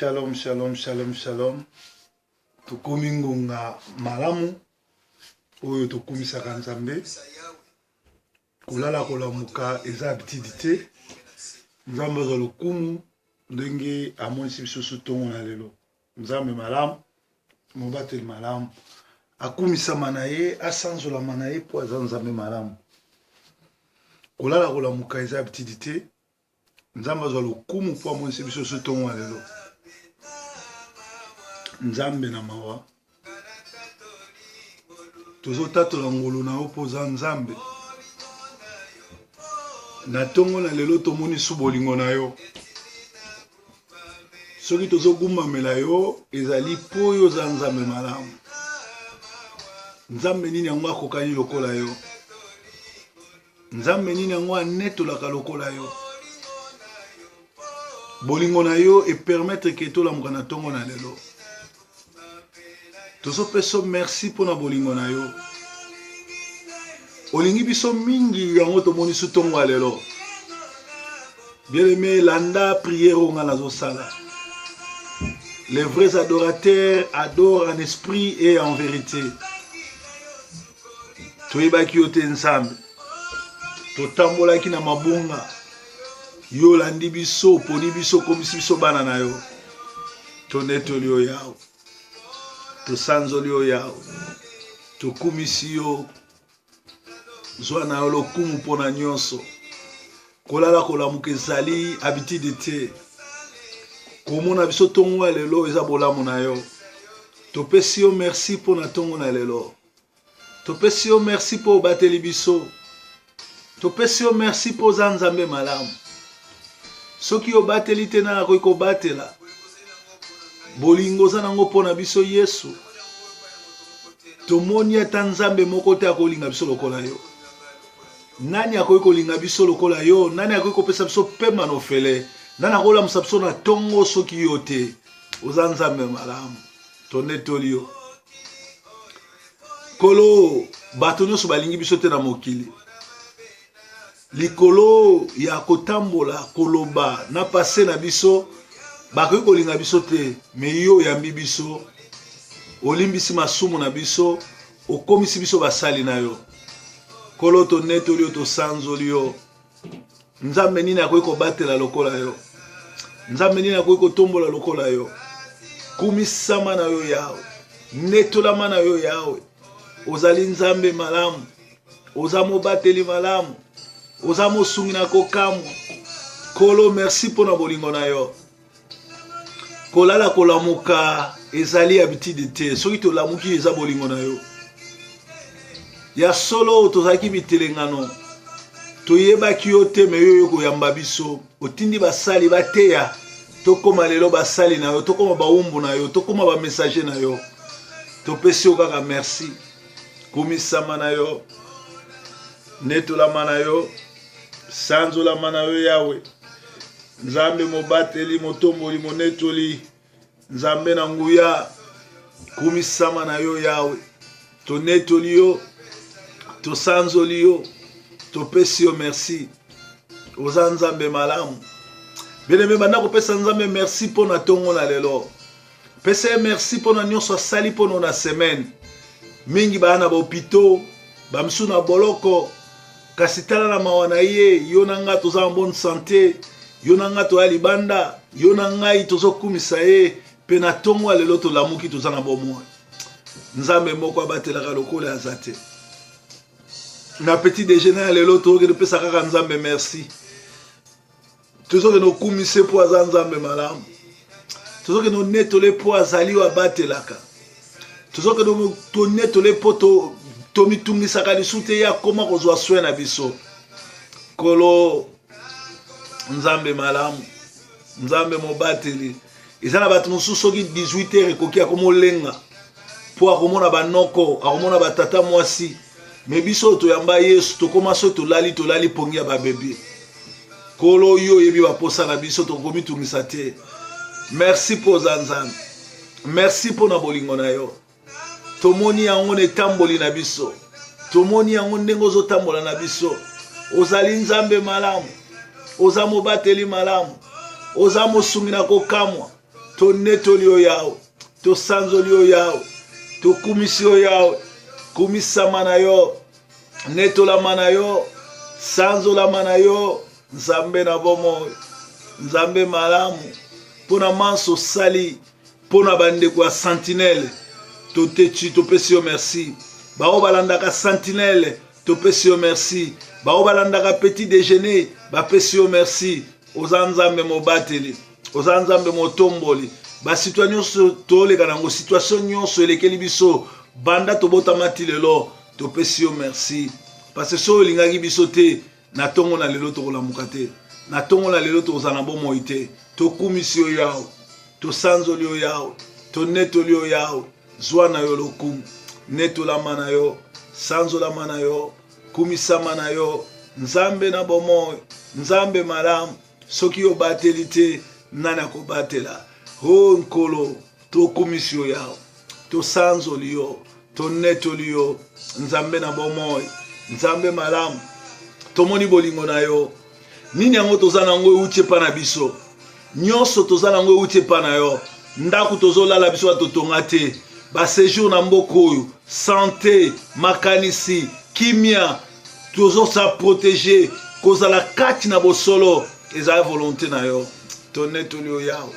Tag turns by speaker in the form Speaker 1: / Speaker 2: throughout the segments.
Speaker 1: Shalom, shalom, shalom, shalom. Tokomi ngonga malamu oyo tokumisaka Nzambe. Kolala kolamuka eza habitude te. Nzambe azwa lokumu ndenge amonisi biso su ntongo na lelo. Nzambe malamu, mobateli malamu. Akumisama na ye, asanzolama na ye mpo aza Nzambe malamu. Kolala kolamuka eza habitude te. Nzambe azwa lokumu mpo amonisi biso so ntongo ya lelo. Nzambe na mawa, tozotatola ngolu na yo mpo oza Nzambe. Na ntongo na lelo tomoni su bolingo na yo. Soki tozogumbamela yo ezali mpo yo oza Nzambe malamu. Nzambe nini yango akokani lokola yo? Nzambe nini yango anetolaka lokola yo? Bolingo na yo epermettre ke tolamuka na ntongo na lelo. Tozopesa merci mpo na bolingo na yo. Olingi biso mingi yango tomoni su ntongo ya lelo. Bien aimé, landa prière oyo nga nazosala. Les vrais adorateurs adorent en esprit et en vérité. Toyebaki yo te Nzambe, totambolaki na mabunga, yo olandi biso, oponi biso, okomisi biso bana na yo. Tonetoli yo Yawe, tosanzoli yo Yawe, tokumisi yo. Zwa na yo lokumu mpo na nyonso. Kolala kolamuka ezali habitude te. Komona biso ntongo ya lelo eza bolamu na yo. Topesi yo merci mpo na ntongo na lelo. Topesi yo merci mpo obateli biso. Topesi yo merci mpo oza Nzambe malamu. Soki obateli te nani akoki kobatela? Bolingo oza nango mpo na biso Yesu. Tomoni ata Nzambe moko te akolinga biso lokola yo. Nani akoki kolinga biso lokola yo? Nani akoki kopesa biso pema na ofele? Nani akolamusa biso na tongo soki yo te? Oza Nzambe malamu. Tonetoli yo. Nkolo, bato nyonso balingi biso te na mokili. Likolo ya kotambola, koloba na passe na biso, bakoki kolinga biso te, me yo oyambi biso, olimbisi masumu na biso, okomisi biso basali na yo. Nkolo, tonetoli yo, tosanzoli yo. Nzambe nini akoki kobatela lokola yo? Nzambe nini akoki kotombola lokola yo? Kumisama na yo Yawe, netolama na yo Yawe. Ozali Nzambe malamu, oza mobateli malamu, oza mosungi na kokamwa. Nkolo, merci mpo na bolingo na yo. Kolala kolamuka ezali habitude te. Soki tolamuki eza bolingo na yo. Ya solo tozalaki mitelengano, toyebaki yo te, me yo yo koyamba biso. Otindi basali bateya, tokóma lelo basali na yo, tokóma bawumbu na yo, tokóma bamessager na yo. Topesi yo kaka merci. Kumisama na yo, netolama na yo, sanzolama na yo Yawe. Nzambe mobateli, motomboli, monetoli, Nzambe na nguya, kumisama na yo Yawe. Tonetoli yo, tosanzoli yo, topesi yo merci. Oza Nzambe malamu. Bien-aimé, banda kopesa Nzambe merci mpo na tongo na lelo. Pesa ye merci mpo na nyonso asali mpo na semaine. Mingi baya na bahopitaux, bamisusu na boloko, kasi tala na mawa na ye, yo na ngai toza en bonne santé, yo na ngai toya libanda, yo na ngai tozokumisa ye, mpe na ntongo ya lelo tolamuki toza na bomoi. Nzambe moko abatelaka lokola aza te. Na petit déjeuner ya lelo tokokende pesa kaka Nzambe merci. Tozokende kokumisa ye mpo aza Nzambe malamu. Tozokende konetola ye mpo azali oyo abatelaka. Tozokende konetola ye mpo tomitungisaka lisusu te, ye akoma kozwa soin na biso. Nkolo Nzambe malamu, Nzambe mobateli. Eza na bato mosusu soki 18 heures ekoki akomolenga mpo akomona banoko, akomona batata mwasi. Me biso oyo toyamba Yesu tokoma soki tolali tolali pongi ya babebe. Nkolo yo oyebi baposa na biso, tokomitungisa te. Merci mpo oza Nzambe, merci mpo na bolingo na yo. Tomoni yango na etamboli na biso, tomoni yango ndenge ozotambola na biso. Ozali Nzambe malamu, oza mobateli malamu, oza mosungi na kokamwa. Tonetoli yo Yawe, tosanzoli yo Yawe, tokumisi yo Yawe. Kumisama na yo, netolama na yo, sanzolama na yo, Nzambe na bomoi, Nzambe malamu, mpo na manso osali mpo na bandeko ya Sentinelle. Toteti, topesi yo merci. Baoyo balandaka Sentinelle, topesi yo merci. Baoyo balandaka Petit Déjeuner, bapesi yo merci. Oza Nzambe mobateli, oza Nzambe motomboli. Basitwa nyonso toleka nango, situation nyonso elekeli biso banda tobotama ti lelo, topesi yo merci parce que soki olingaki biso te, na tongo na lelo tokolamuka te, na tongo na lelo tokozala na bomoi te. Tokumisi yo Yawe, tosanzoli yo Yawe, tonetoli yo Yawe. Zwa na yo lokumu, netolama na yo, sanzolama na yo, kumisama na yo, Nzambe na bomoi, Nzambe malamu. Soki obateli te, nani akobatela? O Nkolo, tokumisi yo Yawe, tosanzoli yo, tonetoli yo, Nzambe na bomoi, Nzambe malamu. Tomoni bolingo na yo. Nini yango toza na yango euti epa na biso? Nyonso toza na yango euti epa na yo. Ndako tozolala biso batotonga te, basejour na mboka oyo, sante, makanisi, kimia, tozosa protege, kozala kati na bosolo ezali volonte na yo. Tonetoli yo Yawe,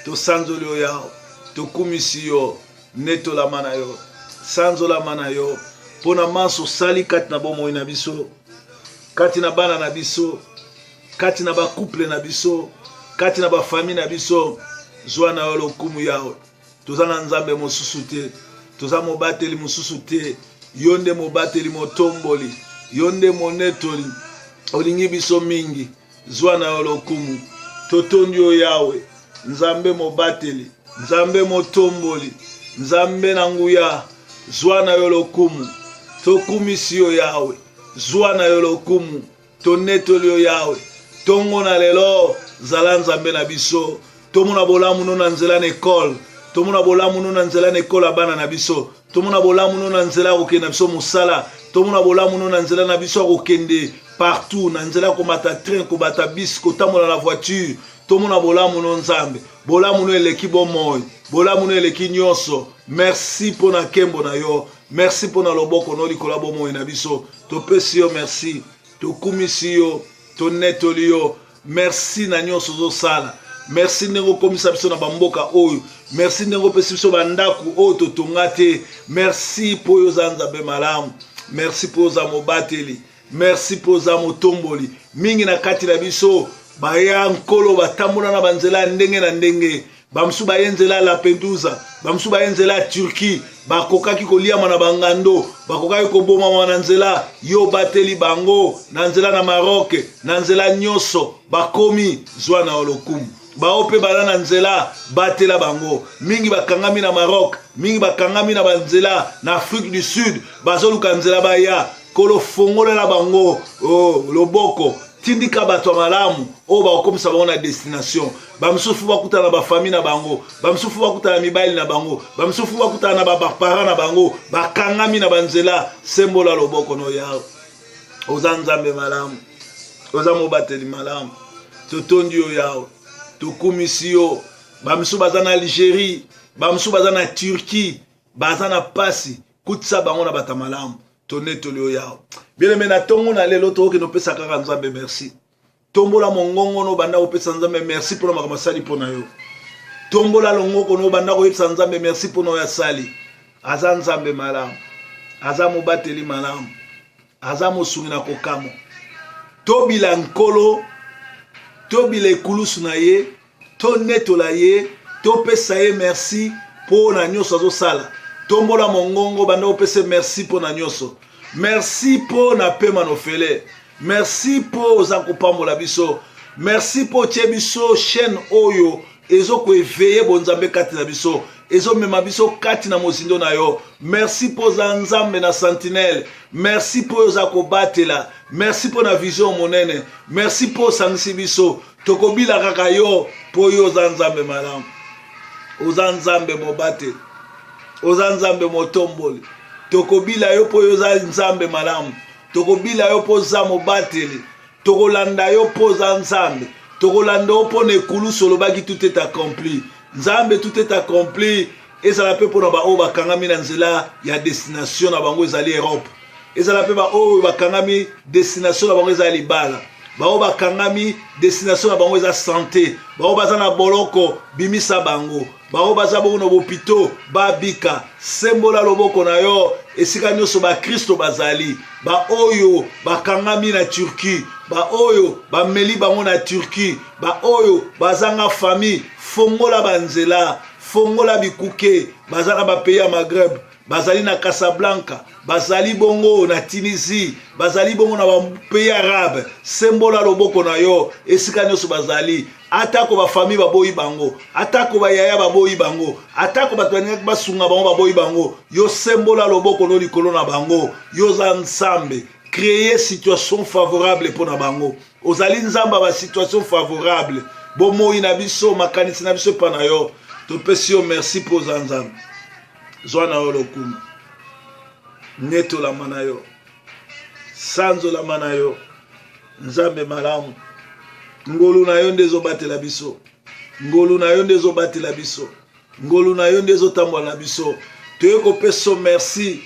Speaker 1: tosanzoli yo Yawe, tokumisi yo, netolama na yo, sanzolama na yo mpo na manso osali kati na bomoi na biso, kati na bana na biso, kati na bacouple na biso, kati na bafamille na biso. Zwa na yo lokumu Yawe. Toza na Nzambe mosusu te, toza mobateli mosusu te. Yo nde mobateli motomboli, yo nde monetoli, olingi biso mingi. Zwa na yo lokumu. Totondi yo Yawe, Nzambe mobateli, Nzambe motomboli, Nzambe na nguya. Zwa na yo lokumu. Tokumisi yo Yawe, zwa na yo lokumu. Tonetoli yo Yawe tongo na lelo, zala Nzambe na biso. Tomona bolamu no na nzela na ekole, tomona bolamu no na nzela na ekole ya bana na biso, tomona bolamu no na nzela ya kokende na biso mosala, tomona bolamu no na nzela na biso ya kokende partout, na nzela ya komata train, kobata bus, kotambola na voiture. Tomona bolamu no Nzambe, bolamu no eleki bomoi, bolamu no eleki nyonso. Merci mpo na nkembo na yo, merci mpo na loboko no likolo ya bomoi na biso. Topesi yo merci, tokumisi yo, tonetoli yo. Merci na nyonso ozosala. Merci ndenge okomisa biso na bamboka oyo. Merci ndenge opesi biso bandako oyo totonga te. Merci mpo oyo oza Nzambe malamu. Merci mpo oza mobateli. Merci mpo oza motomboli. Mingi na kati na biso baya Nkolo batambola na banzela ya ndenge na ndenge. Bamosusu baye nzela ya Lampedusa, bamosusu baye nzela ya Turquie, bakokaki koliama na bangando, bakokaki kobomama na nzela. Yo obateli bango na nzela na Maroc, na nzela nyonso bakomi. Zwa na yo lokumu. Bao mpe baza na nzela, batela bango. Mingi bakangami na Maroc, mingi bakangami na banzela na Afrique du Sud, bazoluka nzela baya. Kolo, fongolela bango, oh, loboko, tindika bato ya malamu oyo bakokomisa bango na destination. Bamosusu bakutana na bafamille na bango, bamosusu bakutana na mibali na bango, bamosusu bakutana na baparent na bango, bakangami na banzela. Sembola loboko no Yawe. Oza Nzambe malamu, oza mobateli malamu. Totondi yo Yawe, tokumisi yo. Bamosusu baza na Algérie, bamosusu baza na Turquie, baza na pasi, kutisa bango na bato malamu. Tonetoli yo Yawe. Bien aimé, na tongo na lelo tokokende opesa kaka Nzambe merci. Tombola mongongo no banda kopesa Nzambe merci mpona makambo asali mpona yo. Tombola longoko no banda koyebisa Nzambe merci mpona oyo asali. Aza Nzambe malamu, aza mobateli malamu, aza mosungi na kokamwa. Tobila Nkolo, tobila ekulusu na ye, tonetola ye, topesa ye merci mpo na nyonso azosala. Tombola mongongo banda kopesa merci mpo na nyonso. Merci mpo na pema nofele. Merci mpo oza kopambola biso. Merci mpo otie biso chaîne oyo ezokoeveye bonzambe kati na biso, ezomema biso kati na mozindo na yo. Merci mpo oza Nzambe na Sentinelle. Merci mpo oyo oza kobatela. Merci mpo na vision monene. Merci mpo osangisi biso. Tokobila kaka yo mpo yo oza Nzambe malamu, oza Nzambe mobateli, oza Nzambe motomboli. Tokobila yo mpo yo oza Nzambe malamu. Tokobila yo mpo oza mobateli. Tokolanda yo mpo oza Nzambe. Tokolanda yo mpo na ekulusu olobaki tout est accompli. Nzambe, tout est accompli. Ezala mpe mpona baoyo bakangami na nzela ya destination na bango ezali Europe. Ezala mpe baoyo bakangami destination na bango eza libala. Baoyo bakangami destination na bango eza sante. Baoyo baza na boloko, bimisa bango. Baoyo baza bongo na bopito, babika. Sembola loboko na yo esika nyonso bakristo bazali. Baoyo bakangami na Turquie, baoyo bameli bango na Turquie, baoyo bazanga famille, fongola banzela, fongola bikuke. Baza na bapays ya Maghreb, bazali na Casablanca, bazali bongo na Tunisie, bazali bongo na bapays arabe. Sembola loboko na yo esika nyonso bazali. Atako bafamille baboyi bango, atako bayaya baboyi bango, atako bato balingaki basunga bango baboyi bango, yo sembola loboko no likolo na bango. Yo oza Nzambe, créer situation favorable mpo na bango. Ozali Nzambe ya basituation favorable. Bomoi na biso, makanisi na biso epa na yo. Topesi yo merci mpo oza Nzambe. Zwa na yo lokumu, netolama na yo, sanzolama na yo, Nzambe malamu. Ngolu na yo nde ezobatela biso, ngolu na yo nde ezobatela biso, ngolu na yo nde ezotambola na biso. Toye kopesa yo merci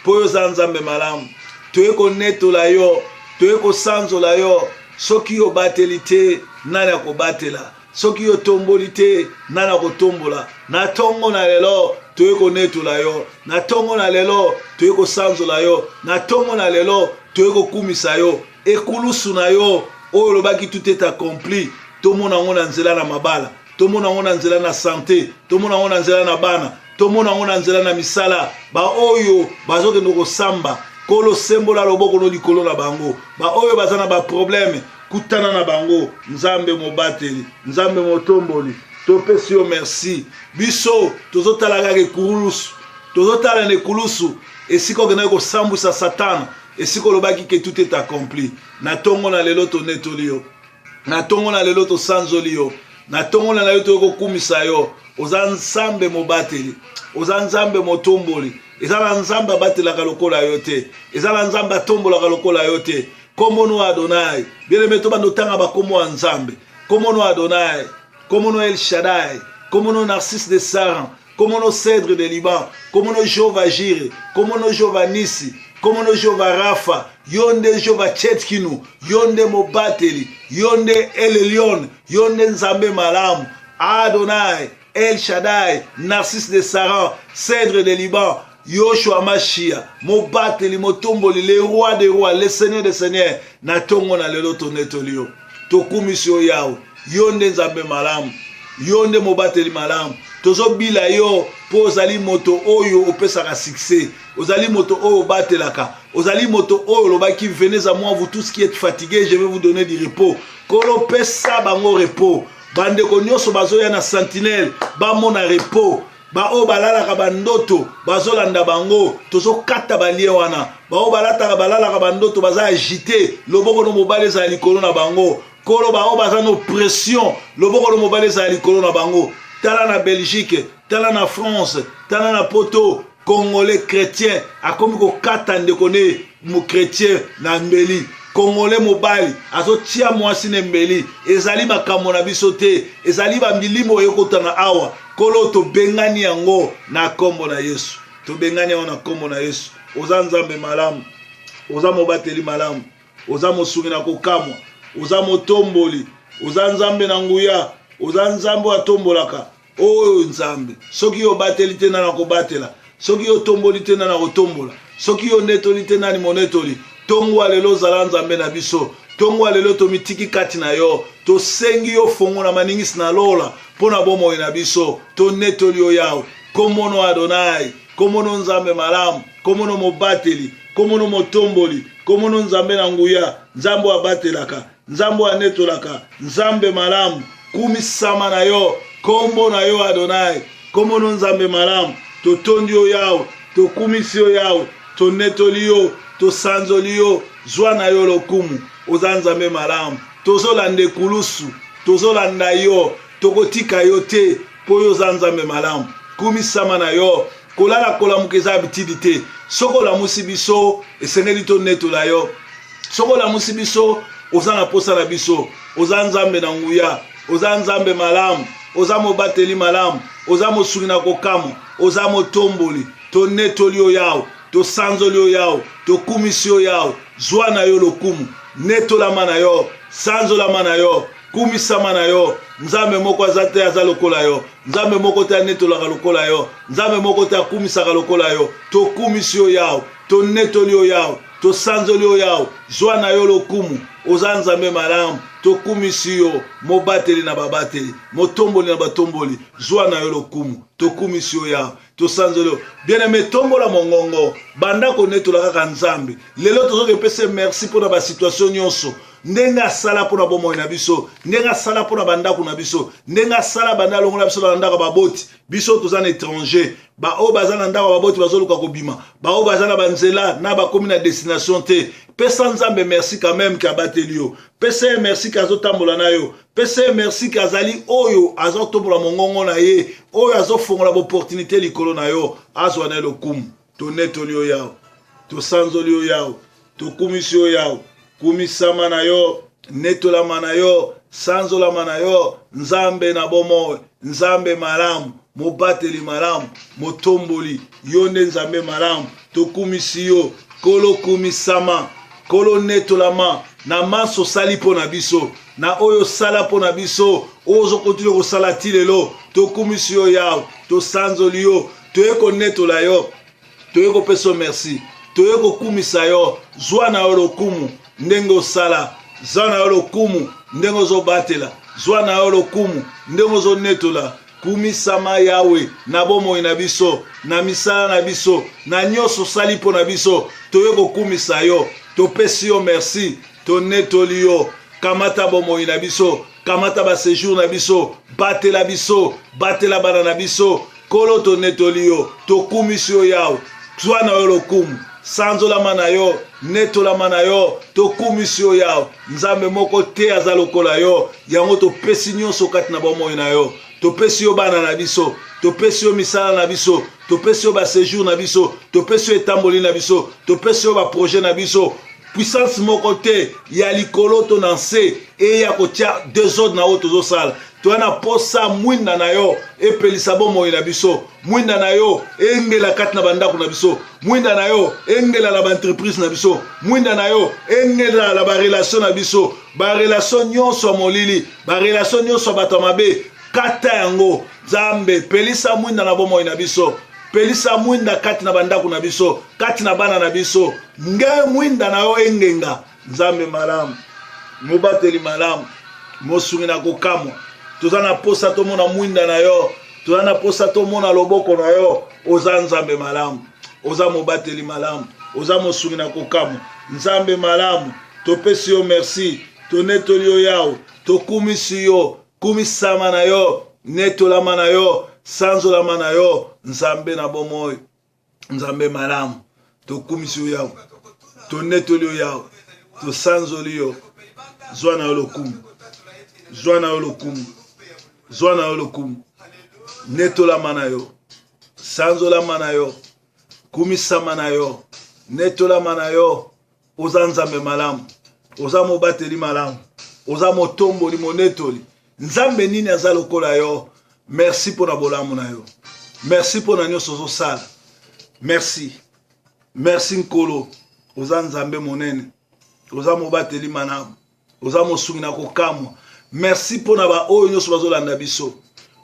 Speaker 1: mpo yo oza Nzambe malamu. Toye konetola yo, toye kosanzola yo. Soki yo obateli te, nani akobatela? Soki yo otomboli te, nani akotombola? Na ntongo na lelo toye konetola yo, na ntongo na lelo toye kosanzola yo, na ntongo na lelo toye kokumisa yo. Ekulusu na yo oyo olobaki tout est accompli, tomona yango na nzela na mabala, tomona yango na nzela na sante, tomona yango na nzela na bana, tomona yango na nzela na misala. Baoyo bazokende kosamba, Nkolo sembola loboko no likolo na bango. Baoyo baza na baprobleme, kutana na bango. Nzambe mobateli, Nzambe motomboli, topesi yo merci. Biso tozotala kaka ekulusu, tozotala na ekulusu esika okendaki kosambwisa Satana, esika olobaki ke tout est accompli. Na ntongo na lelo tonetoli yo, na ntongo na lelo tosanzoli yo, na ntongo na lelo toyei kokumisa yo. Oza Nzambe mobateli, oza Nzambe motomboli. Eza na Nzambe abatelaka lokola yo te, eza na Nzambe atombolaka lokola yo te. Kombo no Adonai. Bien-aimé, tobanda otanga bakombo ya Nzambe. Kombo no Adonai, kombo no El Shaddai, kombo no Narcisse de Saran, kombo no Cèdre de Liban, kombo no Jehovah Jireh, kombo no Jehovah Nisi, kombo no Jehovah Rapha. Yo nde Jehovah Tchetkinu, yo nde mobateli, yo nde El Elyon, yo nde Nzambe malamu. Adonai, El Shaddai, Narcisse de Saran, Cèdre de Liban, Yoshua Mashia, mobateli, motomboli, le roi des rois, le seigneur des seigneurs. Na tongo na lelo tonetoli yo, tokumisi yo Yawe. Yo nde Nzambe malamu, yo nde mobateli malamu. Tozobila yo mpo ozali moto oyo opesaka succès, ozali moto oyo obatelaka, ozali moto oyo olobaki venez à moi vous tous qui êtes fatigués, je vais vous donner du repos. Kolo, pesa bango repos. Bandeko nyonso bazoya na sentinelle bamona repos. Baoyo balalaka bandoto bazolanda bango, tozokata balien wana. Baoyo balataka balalaka bandoto baza agite, loboko no mobali ezala likolo na bango. Kolo, baoyo baza na oppression, loboko no mobali ezala likolo na bango. Tala na Belgique, tala na France, tala na Poto, Congolais chrétien akomi kokata ndeko ne mo chrétien na mbeli. Congolais mobali azotia mwasi na mbeli. Ezali makambo na biso te, ezali bamilimo ekotana awa. Kolo, tobengani yango na kombo na Yesu, tobengani yango na kombo na Yesu. Oza Nzambe malamu, oza mobateli malamu, oza mosungi na kokamwa, oza motomboli, oza Nzambe na nguya, oza Nzambe oyo atombolaka. Oyo Nzambe, soki yo obateli te, nani akobatela? Soki yo otomboli te, nani akotombola? Soki yo onetoli te, nani monetoli? Tongo ya lelo ozala Nzambe na biso. Tongo ya lelo tomitiki kati na yo, tosengi yo fongola maningisi na lola mpo na bomoi na biso. Tonetoli yo Yawe. Kombo no Adonai, kombo no Nzambe malamu, kombo no mobateli, kombo no motomboli, kombo no Nzambe na nguya, Nzambe oyo abatelaka, Nzambe oyo anetolaka, Nzambe malamu. Kumisama na yo, kombo na yo Adonai, kombo no Nzambe malamu. Totondi yo Yawe, tokumisi yo Yawe, tonetoli yo, tosanzoli yo. Zwa na yo lokumu, oza Nzambe malamu. Tozolanda ekulusu, tozolanda yo, tokotika yo te, mpo yo oza Nzambe malamu. Kumisama na yo. Kolala kolamuka eza habitude te. Soki olamusi biso, esengeli tonetola yo. Soki olamusi biso, oza na posa na biso. Oza Nzambe na nguya, oza Nzambe malamu. Oza mobateli malamu, oza mosungi na kokamwa, oza motomboli. Tonetoli yo Yawe, tosanzoli yo Yawe, tokumisi yo Yawe. Zwa na yo lokumu, netolama na yo, sanzolama na yo, kumisama na yo. Nzambe moko aza te aza lokola yo, Nzambe moko te anetolaka lokola yo, Nzambe moko te akumisaka lokola yo. Tokumisi yo Yawe, tonetoli yo Yawe, tosanzoli yo Yawe. Zwa na yo lokumu, oza Nzambe malamu. Tokumisi yo, mobateli na babateli, motomboli na batomboli. Zwa na yo lokumu, tokumisi yo Yawe, tosanzoli yo. Bien aime, tombola mongongo, banda konetola kaka Nzambe. Lelo tozoki epesa merci mpo na ba situation nyonso ndenge asala mpo na bomoi na biso, ndenge asala mpo na bandako na biso, ndenge asala banda alongola biso na bandako ya baboti biso. Toza na étranger, baoyo baza na ndako ya baboti bazoluka kobima, baoyo baza na banzela na bakomi na destination te. Pesa Nzambe merci quand même ke abateli yo, pesa ye merci ke azotambola na yo, pesa ye merci ke azali oyo azotombola mongongo na ye, oyo azofongola baopportunité likolo na yo. Azwa na ye lokumu. Tonetoli yo Yawe, tosanzoli yo Yawe, tokumisi yo Yawe. Kumisama na yo, netolama na yo, sanzolama na yo, Nzambe na bomoi, Nzambe malamu, mobateli malamu, motomboli. Yo nde Nzambe malamu, tokumisi yo Nkolo. Kumisama Nkolo, netolama na manso osali mpo na biso, na oyo osala mpo na biso, oyo ozokontinue kosala ti lelo. Tokumisi yo Yawe, tosanzoli yo, toye konetola yo, toye kopesa yo merci, toye kokumisa yo. Zwa na yo lokumu ndenge osala, zwa na yo lokumu ndenge ozobatela, zwa na yo lokumu ndenge ozonetola. Kumisama Yawe na bomoi na biso, na misala na biso, na nyonso osali mpo na biso. Toye kokumisa yo, topesi yo merci, tonetoli yo. Kamata bomoi na biso, kamata basejour na biso, batela biso, batela bana na biso. Nkolo, tonetoli yo, tokumisi yo Yawe. Zwa na yo lokumu, sanzolama na yo, netolama na yo. Tokumisi yo Yawe. Nzambe moko te aza lokola yo. Yango topesi nyonso kati na bomoi na yo. Topesi yo bana na biso, topesi yo misala na biso, topesi yo basejour na biso, topesi yo etamboli na biso, topesi yo baprojet na biso. Puissance moko te ya likolo to na nse eya kotia desordre na oyo tozosala. Toya na posa mwinda na yo epelisa bomoi na biso, mwinda na yo engela kati na bandako na biso, mwinda na yo engela na baentreprise na biso, mwinda na yo engela na barelation na biso, barelation nyonso ya molili, barelation nyonso ya bato ya mabe, kata yango. Nzambe, pelisa mwinda na bomoi na biso, pelisa mwinda kati na bandako na biso, kati na bana na biso. Nge mwinda na yo engenga. Nzambe malamu, mobateli malamu, mosungi na kokamwa, toza na posa tomona mwinda na yo, toza na posa tomona loboko na yo. Oza Nzambe malamu, oza mobateli malamu, oza mosungi na kokamwa. Nzambe malamu, topesi yo merci, tonetoli yo Yawe, tokumisi yo. Kumisama na yo, netolama na yo, sanzolama na yo, Nzambe na bomoi, Nzambe malamu. Tokumisi yo Yawe, tonetoli yo Yawe, tosanzoli yo. Zwa na yo lokumu, zwa na yo lokumu, zwa na yo lokumu. Netolama na yo, sanzolama na yo, kumisama na yo, netolama na yo. Oza Nzambe malamu, oza mobateli malamu, oza motomboli, monetoli. Nzambe nini aza lokola yo? Merci mpo na bolamu na yo, merci mpo na nyonso ozosala. Merci, merci Nkolo, oza Nzambe monene, oza mobateli malamu, oza mosungi na kokamwa. Merci mpo na baoyo nyonso bazolanda biso,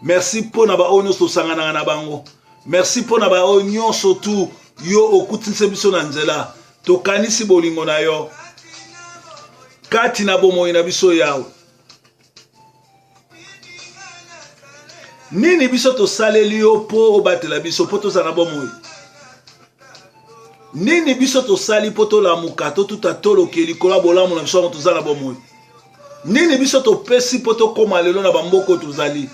Speaker 1: merci mpo na baoyo nyonso tosanganaka na bango, merci mpo na baoyo nyonso tu yo okutinise biso na nzela. Tokanisi bolingo na yo kati na bomoi na biso Yawe. Nini biso tosaleli yo mpo obatela biso, mpo tozala na bomoi? Nini biso tosali mpo tolamuka, totuta toloke likolo ya bolamu na biso yango toza na bomoi? Nini biso topesi mpo tokóma lelo na bamboka oyo tozali?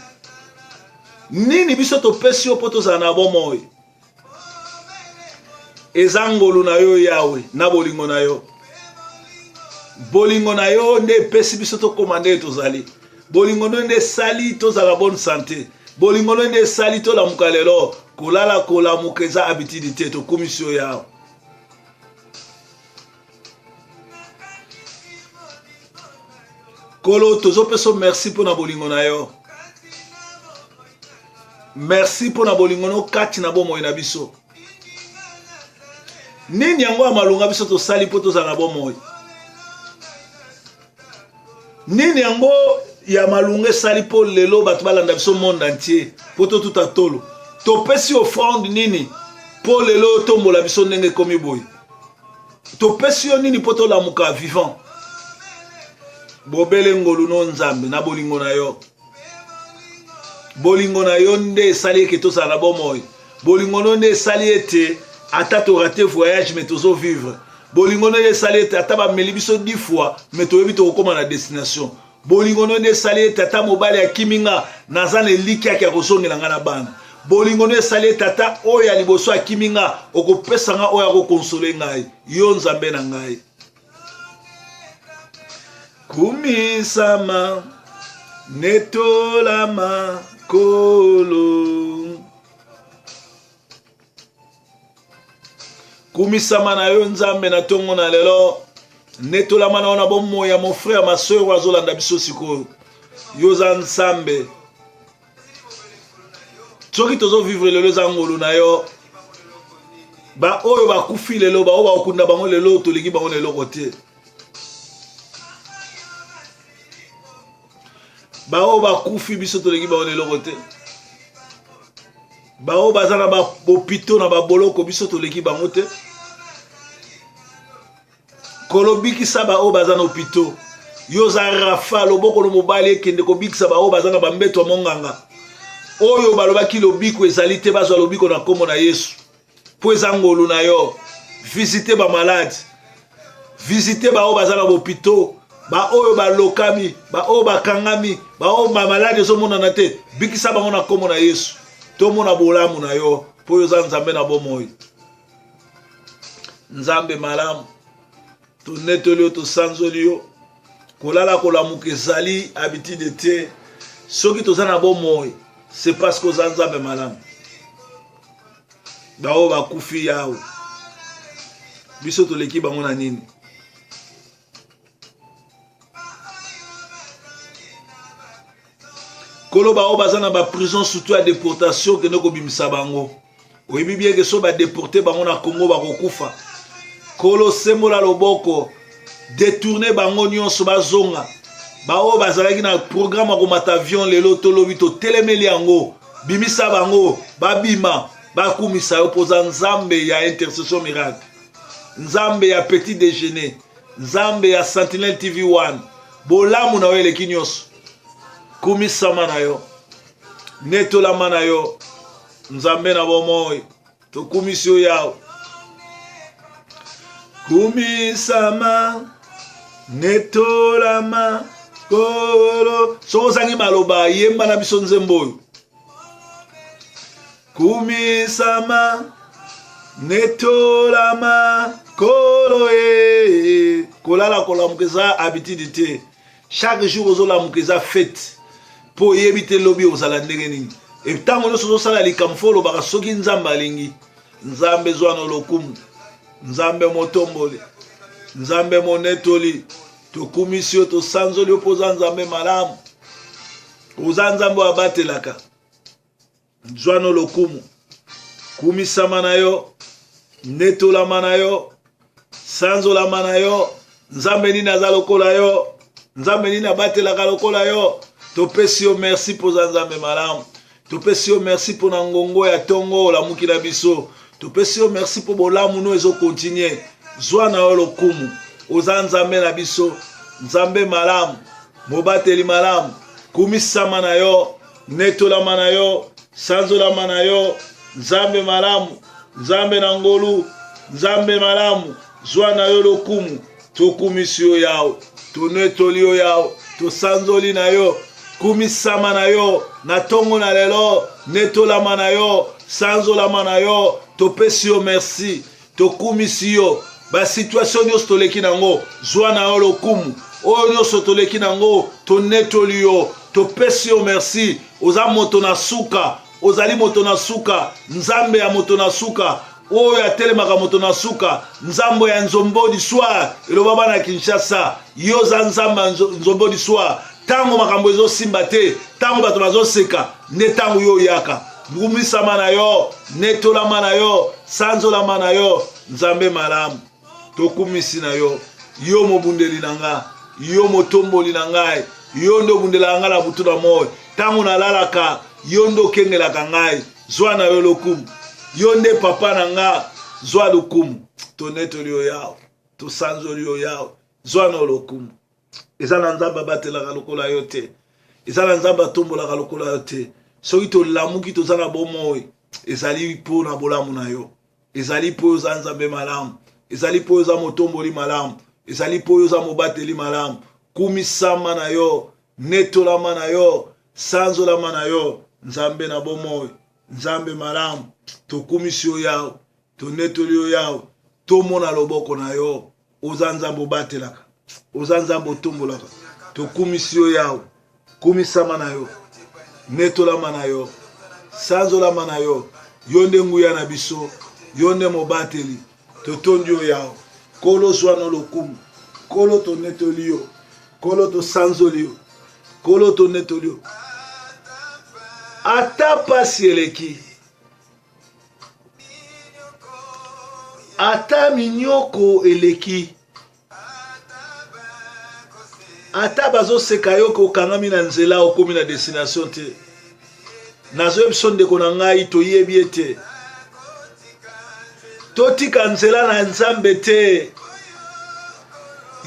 Speaker 1: Nini biso topesi yo mpo tozala na bomoi? Eza ngolu na yo Yawe, na bolingo na yo. Bolingo na yo nde epesi biso tokóma nde tozali. Bolingo nde nde esali tozala bonne santé. Bolingo nde nde esali tolamuka lelo. Kolala kolamuka eza habitude te. Tokumisi yo Yawe. Kolo, tozopesa merci mpo na bolingo na yo. Merci mpo na bolingo no kati na bomoi na biso. Nini yango ya malonga biso tosali mpo tozala na bomoi? Nini yango ya malonga esali mpo lelo bato balanda biso monde entier mpo totuta tolo? Topesi offrande nini mpo lelo otombola biso ndenge ekomi boye? Topesi yo nini mpo tolamuka vivant? Bobele ngolu no Nzambe na bolingo na yo. Bolingo na yo nde esali eke tozala na bomoi. Bolingo no nde esali ete ata to rate voyage mais tozo vivre. Bolingo no nde esali ete ata bameli biso 10 fois mais toyebi tokokoma na destination. Bolingo no nde esali ete ata mobali akimi nga naza na elikya ya kozongela nga na bana. Bolingo no esali ete ata oyo ya liboso akimi nga okopesa nga oyo akokonsole ngai. Yo Nzambe na ngai. Kumisama netolama kolo. Kumisama na yo Nzambe na tongo na lelo. Netolama na yo na bomoi ya mon frère ma soeur oyo azolanda biso sikoyo. Yo oza Nzambe. Soki tozo vivre lelo eza ngolu na yo. Ba oyo bakufi lelo, ba oyo bakokunda bango lelo, tolingi bango na eloko te. Ba oyo bakufi biso tolingi bango na eloko te. Ba oyo baza na bopito na baboloko biso toleki bango te. Kolo bikisa ba oyo baza na hopitaux. Yo oza Rafa, loboko no mobali ekende kobikisa ba oyo baza na bambeto ya monganga. Oyo balobaki lobiko ezali te, bazwa lobiko na nkombo na Yesu. Mpo eza ngolu na yo. Visite ba malade. Visite ba oyo baza na bopito, ba oyo balokami, ba oyo bakangami, ba oyo ba malade ezomonana te. Bikisa bango na nkombo na Yesu. Tomona bolamu na yo, mpo yo oza Nzambe na bomoi. Nzambe malamu, tonetoli yo, tosanzoli yo. Kolala kolamuka ezali habitude te. Soki toza na bomoi, c'est parce que oza Nzambe malamu. Baoyo bakufi Yawe, biso toleki bango na nini? Kolo baoyo baza na ba prison surtout ya deportation, kende kobimisa bango. Oyebi bien ke so ba deporte bango na Congo bakokufa. Kolo sembola loboko, detourne bango nyonso bazonga. Baoyo bazalaki na programme ya komata avion lelo tolobi totelemeli yango, bimisa bango babima bakumisa yo mpoza Nzambe ya intercession miracle, Nzambe ya petit déjeuner, Nzambe ya Sentinelle TV 1. Bolamu na yo eleki nyonso. Kumisama na yo, netolama na yo, Nzambe na bomoi, tokumisi yo Yawe. Kumisama, netolama, kolo. Soki ozangi maloba, yemba na biso nzembo oyo. Kumisama, netolama, kolo e. Kolala kolamuka eza habitude te. Chaque jour ozolamuka eza fete. Po oyebi te lobi ozala ndenge nini. E ntango nyonso ozosala likambo fo olobaka soki Nzambe alingi. Nzambe zwa no lokumu. Nzambe motomboli. Nzambe monetoli. Tokumisi yo, tosanzoli yo mpo oza Nzambe malamu. Oza Nzambe oyo abatelaka. Zwa no lokumu. Kumisama na yo, netolama na yo, sanzolama na yo. Nzambe nini aza lokola yo? Nzambe nini abatelaka lokola yo? Topesi yo merci mpo oza Nzambe malamu. Topesi yo merci mpo na ngongo ya tongo olamuki na biso. Topesi yo merci mpo bolamu no ezo continuer. Zwa na yo lokumu. Oza Nzambe na biso, Nzambe malamu, mobateli malamu. Kumisama na yo, netolama na yo, sanzolama na yo, Nzambe malamu, Nzambe na ngolu, Nzambe malamu, zwa na yo lokumu. Tokumisi yo Yawe, tonetoli yo Yawe, tosanzoli na yo, kumisama na yo na tongo na lelo, netolama na yo, sanzolama na yo, topesi yo merci. Tokumisi yo. Ba situation nyonso toleki nango, zwa na yo lokumu. Oyo nyonso toleki nango, tonetoli yo, topesi yo merci. Oza moto na suka, ozali moto na suka, Nzambe ya moto na suka, oyo atelemaka moto na suka, Nzambe ya nzombo du soir, eloba bana Kinshasa. Yo oza Nzambe ya nzombo du soir. Tango makambo ezosimba te, tango bato bazoseka, nde tango yo oyaka. Ngumisama na yo, netolama na yo, sanzolama na yo, Nzambe malamu. Tokumisi na yo, yo mobundeli na nga, yo motomboli na ngai, yo nde obundelaka ngai na butu na moi. Ntango nalalaka, yo nde okengelaka ngai. Zwa na yo lokumu. Yo nde papa na nga, zwa lokumu. Tonetoli yo Yawe, tosanzoli yo Yawe, zwa na yo lokumu. Eza na Nzambe abatelaka lokola yo te, eza na Nzambe atombolaka lokola yo te. Soki tolamuki toza na bomoi, ezali mpo na bolamu na yo, ezali mpo oza Nzambe malamu, ezali mpo oza motomboli malamu, ezali mpo oza mobateli malamu. Kumisama na yo, netolama na yo, sanzolama na yo, Nzambe na bomoi, Nzambe malamu. Tokumisi yo Yawe, tonetoli yo Yawe, tomona loboko na yo. Oza Nzambe obatelaka, oza Nzambe otombolaka. Tokumisi yo Yawe, kumisama na yo, netolama na yo, sanzolama na yo. Yo nde nguya na biso, yo nde mobateli. Totondi yo Yawe. Nkolo, zwa no lokumu. Nkolo, tonetoli yo. Nkolo, tosanzoli yo. Nkolo, tonetoli yo. Ata pasi eleki, ata minyoko eleki, ata bazoseka yo ke okangami na nzela, okomi na destination te, nazoyebi biso ndeko na ngai, toyebi ete totika nzela na Nzambe te.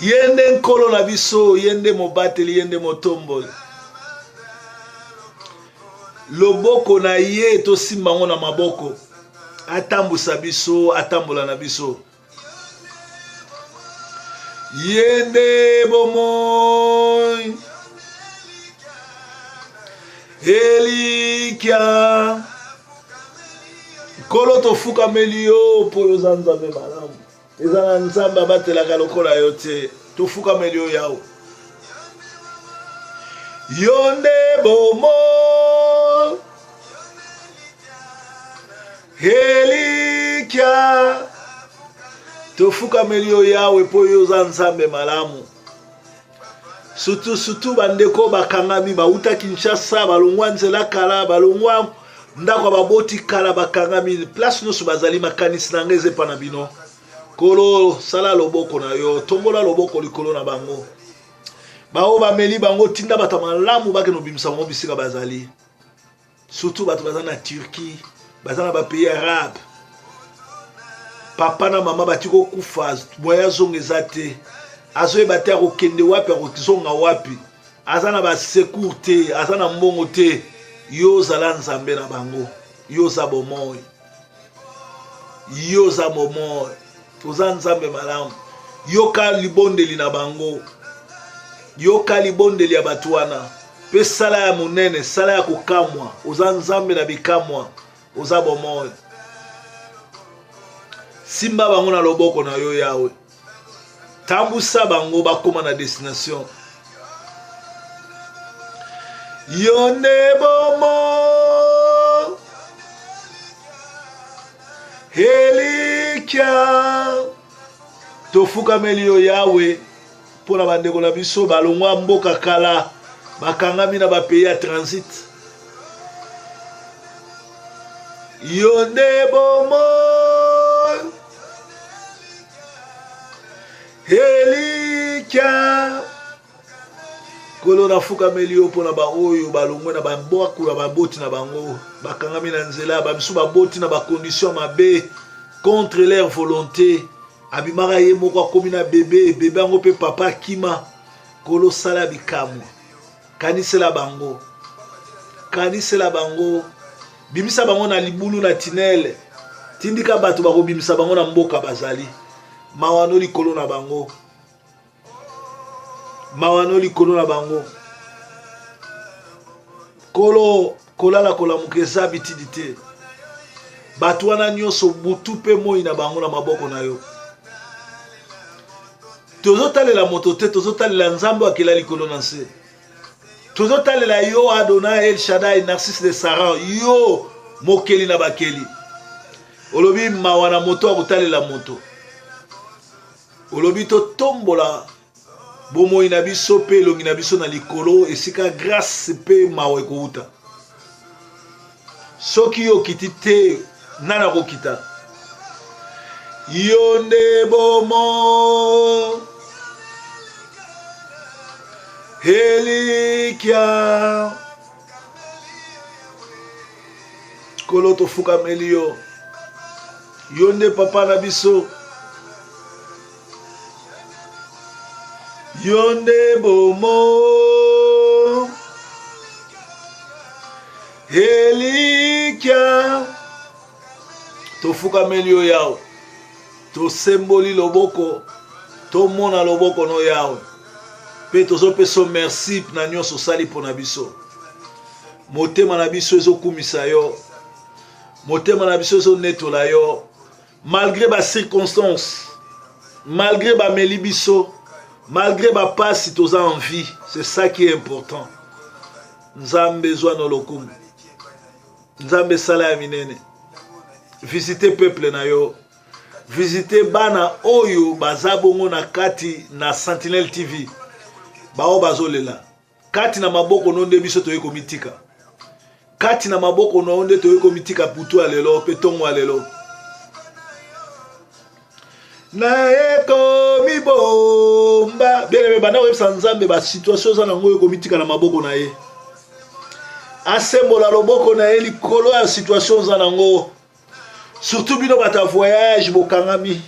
Speaker 1: Ye nde Nkolo na biso, ye nde mobateli, ye nde motomboli. Loboko na ye tosimba yango na maboko, atambusa biso, atambola na biso. Ye nde bomoi, elikya. Nkolo, tofukameli yo mpo yo oza Nzambe malamu. Eza na Nzambe abatelaka lokola yo te. Tofukameli yo Yawe. Yo nde bomoi, elikya. Tofukameli yo Yawe mpo yo oza Nzambe malamu. Sutu sutu bandeko bakangami, bauta Kinshasa, balongwa nzela kala, balongwa ndako ya baboti kala, bakangami place nyonso bazali. Makanisi na ngai eza epa na bino. Nkolo, sala loboko na yo, tombola loboko likolo na bango. Baoyo bameli bango, tinda bato ya malamu bakende kobimisa bango bisika bazali. Surtout bato baza na Turquie, baza na bapays arabe, papa na mama bati kokufa, moya azonga eza te, azoyeba te akokende wapi, akozonga wapi, aza na basecours te, aza na mbongo te. Yo ozala Nzambe na bango, yo oza bomoi, yo oza bomoi, oza Nzambe malamu. Yoka libondeli na bango, yoka libondeli ya bato wana, mpe sala ya monene, sala ya kokamwa. Oza Nzambe na bikamwa, oza bomoi. Simba bango na loboko na yo Yawe, tambusa bango bakoma na destination. Yo nde bomoi, elikya. Tofukameli yo Yawe mpo na bandeko na biso balongwa mboka kala, bakangami na bapays ya transit. Yo nde bomoi, elikya. Nkolo, nafukameli yo mpo na baoyo balongwe na bambwaku ya baboti na bango, bakangami na nzela, bamisu baboti na bakondition mabe, contre leur volonté. Abimaka ye moko, akomi na bebe, bebe yango mpe papa akima. Nkolo, sala bikamwa, kanisela bango, kanisela bango, bimisa bango na libulu na tinele, tindika bato bakobimisa bango na mboka bazali. Mawa no likolo na bango, mawa no likolo na bango. Nkolo, kolala kolamuka eza bitidi te. Bato wana nyonso butu mpe moi na bango na maboko na yo. Tozotalela moto te, tozotalela Nzambe akela likolo na nse. Tozotalela yo Adonai El Shaddai, Narcisse de Saran, yo mokeli na bakeli. Olobi mawa na moto akotalela moto. Olobi totombola bomoi na biso mpe elongi na biso na likolo, esika grâce mpe mawa ekouta. Soki yo okiti te, nani akokita? Yo nde bomo elikya. Nkolo tofukameli yo, yo nde papa na biso. Yo nde bomo elikya. Tofukameli yo Yawe, tosemboli loboko, tomona loboko no Yawe, mpe tozopesa yo merci na nyonso osali mpo na biso. Motema na biso ezokumisa yo, motema na biso ezonetola yo malgré ba circonstances, malgré bameli biso, malgré bapasi, toza en vie. C'est ça qui est important. Nzambe ezwa no lokumu. Nzambe sala ya minene. Visite peuple na yo, visite bana oyo baza bongo na kati na Sentinelle TV, bao bazolela kati na maboko no nde biso toyei komitika kati na maboko na yo nde toyei komitika butu ya lelo mpe ntongo ya lelo. Naye komibomba bien-aimé, banda koyebisa Nzambe basituation oza nango oyo komitika na maboko na ye, asembola loboko na ye likolo ya situation oza nango. Surtout bino bato ya voyage bokangami,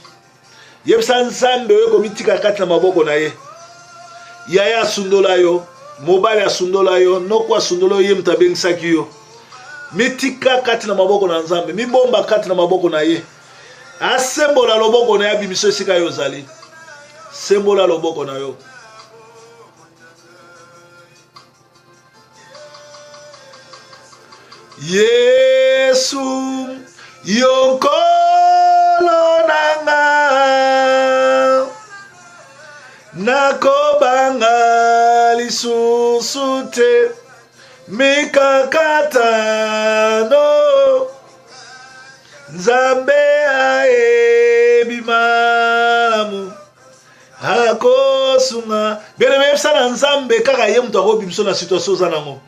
Speaker 1: yebisa Nzambe oyo komitika kati na maboko na ye. Yaya asundola yo, mobali asundola yo, noko asundola yo, ye moto abengisaki yo. Mitika kati na maboko na Nzambe, mibomba kati na maboko na ye, asembola loboko na ye, abimiso esika yo ozali. Sembola loboko na yo. Yesu, yo Nkolo na nga, nakobanga lisusu te mikakatano. Nzambe ayebi malamu akosunga. Bien-aimé, yebisa na Nzambe kaka ye moto akobimisa na situation oza nango.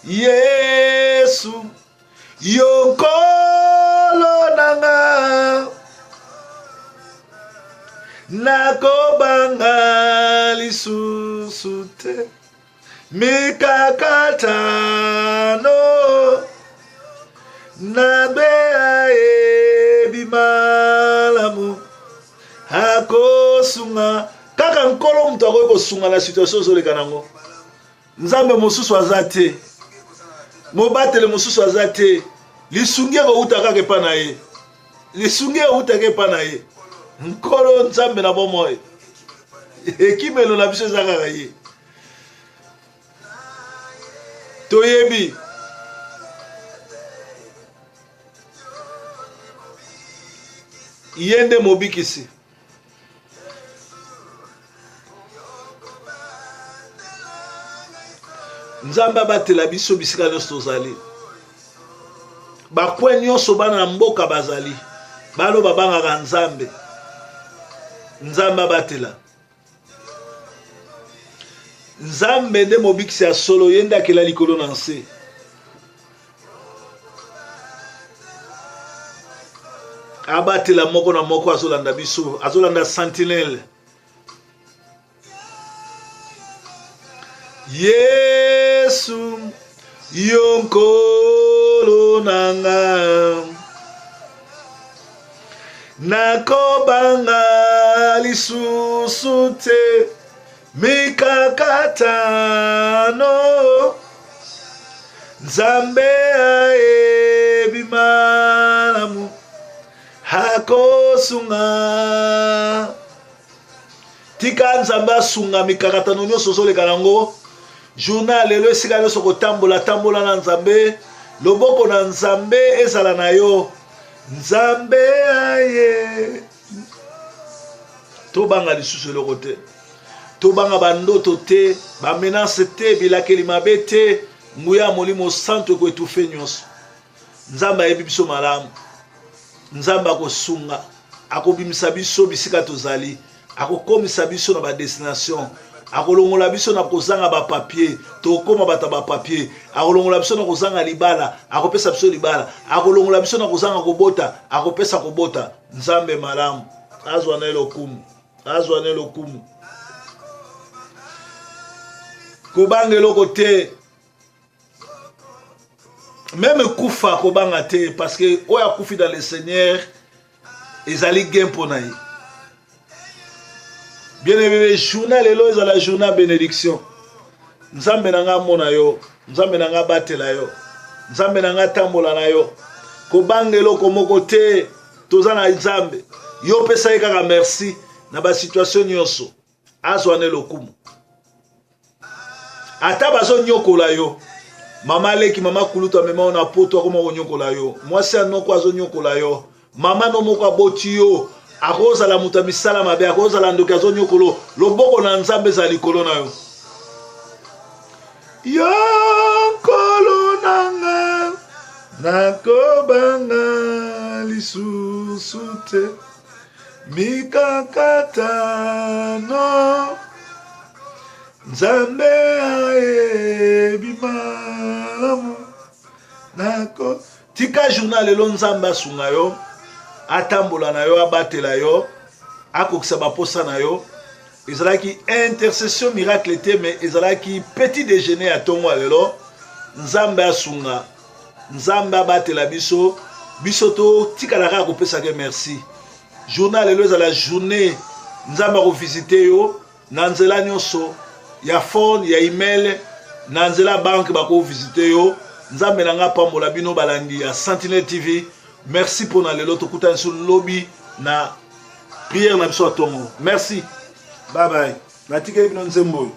Speaker 1: Yesu, yo Nkolo na nga, nakobanga lisusu te mikakatano. Nzambe ayebi malamu akosunga. Kaka Nkolo moto akoki kosunga na situation ozoleka nango. Nzambe mosusu aza te, mobateli mosusu aza te. Lisungi ekowuta kaka epa na ye, lisungi ewutaka epa na ye. Nkolo Nzambe na bomoi, ekimelo na biso eza kaka ye. Toyebi ye nde mobikisi. Nzambe abatela biso bisika nyonso tozali, bakwe nyonso bana na mboka bazali, bano babangaka Nzambe. Nzambe abatela. Nzambe nde mobikisi ya solo, ye nde akela likolo na nse. Abatela moko na moko azolanda biso, azolanda Sentinelle. Yesu, yo Nkolo na nga, nakobanga lisusu te mikakatano. Nzambe ayebi malamu akosunga. Tika Nzambe asunga mikakatano nyonso ozoleka nango. Journal ya lelo, esika nyonso kotambola, tambola na Nzambe. Loboko na Nzambe ezala na yo. Nzambe aye. Tobanga lisusu eloko te, tobanga bandoto te, bamenase te, bilakeli mabe te. Nguya ya Molimo Santo ekoetufe nyonso. Nzambe ayebi biso malamu. Nzambe akosunga, akobimisa biso bisika tozali, akokomisa biso na badestination. Akolongola biso na kozanga ba papier, tokoma bato ya ba papier. Akolongola biso na kozanga libala, akopesa biso libala. Akolongola biso na kozanga kobota, akopesa kobota. Nzambe malamu, azwa na ye lokumu, azwa na ye lokumu. Kobanga eloko te. Meme kufa kobanga te parce que oyo akufi dans le Seigneur ezali gain mpo na ye. Bien aimé, journée lelo ezala journée ya bénédiction. Nzambe na nga amona yo, Nzambe na nga abatela yo, Nzambe na nga atambola na yo. Kobanga eloko moko te, toza na Nzambe. Yo pesa ye kaka merci na ba situation nyonso. Azwa ne lokumu. Ata bazonyokola yo, mama leki, mama kulutu amema yo na poto akoma konyokola yo, mwasi ya noko azonyokola yo, mama no moko aboti yo, akozala moto ya misala mabe, akozala ndoki azonyokolo, loboko na Nzambe ezala likolo na yo. Yo nkolo na nga, nakobanga lisusu te. Mikakatano Nzambe ayebi malamu nako tika journal lelo. Nzambe asunga yo, atambola na yo, abatela yo, akokisa baposa na yo. Ezalaki intercession miracle te, mais ezalaki petit déjeuner ya ntongo ya lelo. Nzambe asunga, Nzambe abatela biso, biso totikala kaka kopesaka merci. Journal lelo ezala journée Nzambe akovisite yo na nzela nyonso ya phone, ya email, na nzela banque bakovisite yo. Nzambe na nga apambola bino balandi ya Sentinelle TV. Merci pona lelo, tokutani so lobi na prière na biso ya tongo. Merci, bye bye. Natikeli bino nzembo oyo.